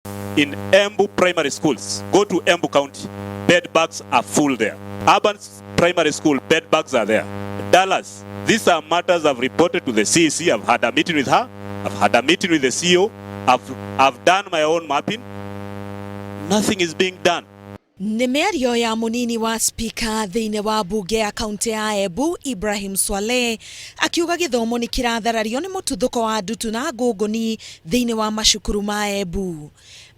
In Embu primary schools, go to Embu County, bed bugs are full there. Urban primary school, bed bugs are there. Dallas, these are matters I've reported to the CEC. I've had a meeting with her. I've had a meeting with the CEO. I've done my own mapping. Nothing is being done. Nĩ mĩario ya mũnini wa spika thĩinĩ wa mbunge ya kaunti ya Embu, Ibrahim Swaleh, akiuga gĩthomo nĩ kĩratharario nĩ mũtuthũko wa ndutu na ngũngũni thĩinĩ wa macukuru ma Embu.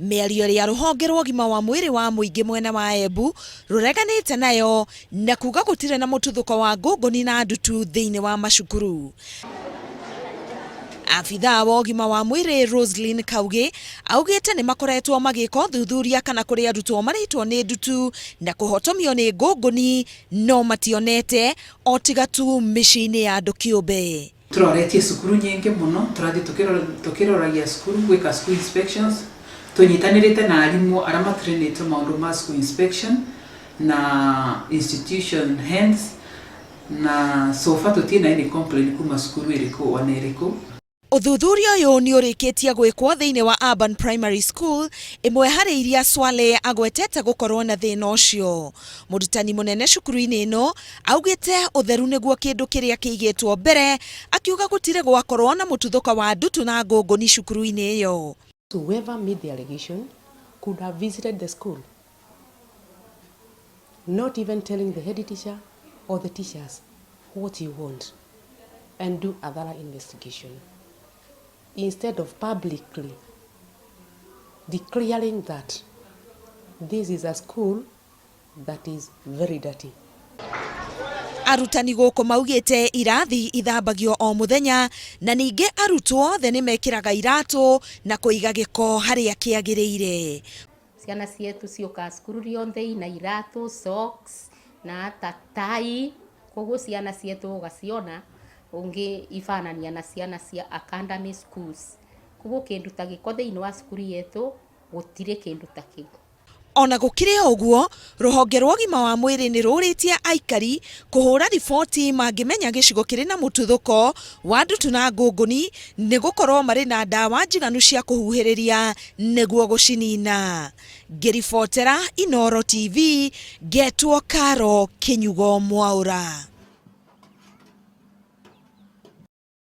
Mĩario ĩrĩa rũhonge rwa ũgima wa mwĩrĩ wa mũingĩ mwena wa Embu rũreganĩte nayo na kuga gũtirĩ na mũtuthũko wa ngũngũni na ndutu thĩinĩ wa macukuru. Abithaa wa ũgima wa mwĩrĩ Roslyn Kaugi augĩte nĩ makoretwo magĩka ũthuthuria kana kũrĩ arutwo marĩtwo nĩ ndutu na kũhotomio nĩ ngũngũni, no mationete o tiga tu mĩciĩ-inĩ ya andũ kĩũmbe. Turoretie cukuru nyingĩ mũno, tũrathiĩ tũkĩroragia cukuru, gwĩka school inspections, tũnyitanĩrĩte na arimũ arĩa matrainĩtwo maũndũ ma school inspection na institution heads, na so far tũtirĩ na any complaint kuma cukuru ĩrĩkũ ona ĩrĩkũ. Ũthuthuria ũyũ nĩ ũrĩkĩtie gwĩkwo thĩinĩ wa Urban Primary School, ĩmwe harĩ iria Swale agwetete gũkorwo na thĩna ũcio. Mũrutani mũnene cukuru-inĩ ĩno augĩte ũtheru nĩguo kĩndũ kĩrĩa kĩigĩtwo mbere, akiuga gũtirĩ gwakorwo na mũtuthũko wa ndutu na ngũngũni cukuru-inĩ ĩyo. Whoever made the allegation could have visited the school, not even telling the head teacher or the teachers what you want, and do a thorough investigation instead of publicly declaring that this is a school that is very dirty. Arutani gũkũ maugĩte irathi ithambagio o mũthenya na ningĩ arutwo othe nĩ mekĩraga iratũ na kũiga gĩko harĩa kĩagĩrĩire. Ciana cietu ciũkaga cukuru rionthe ina iratu, socks na hata tai, koguo ciana cietu ũgaciona ũngĩ ibanania na ciana cia academy schools. Koguo kĩndũ ta gĩko thĩinĩ wa cukuru yetu gũtirĩ kĩndũ ta kĩu. Ona gũkĩrĩ o ũguo, rũhonge rwa ũgima wa mwĩrĩ nĩ rũrĩtie aikari kũhũra riboti mangĩmenya gĩcigo kĩrĩ na mũtuthũko wa ndutu na ngũngũni, nĩ gũkorwo marĩ na ndawa njiganu cia kũhuhĩrĩria nĩguo gũcinina. Ngĩribotera Inooro TV, ngetwo Karo Kĩnyugo Mwaũra.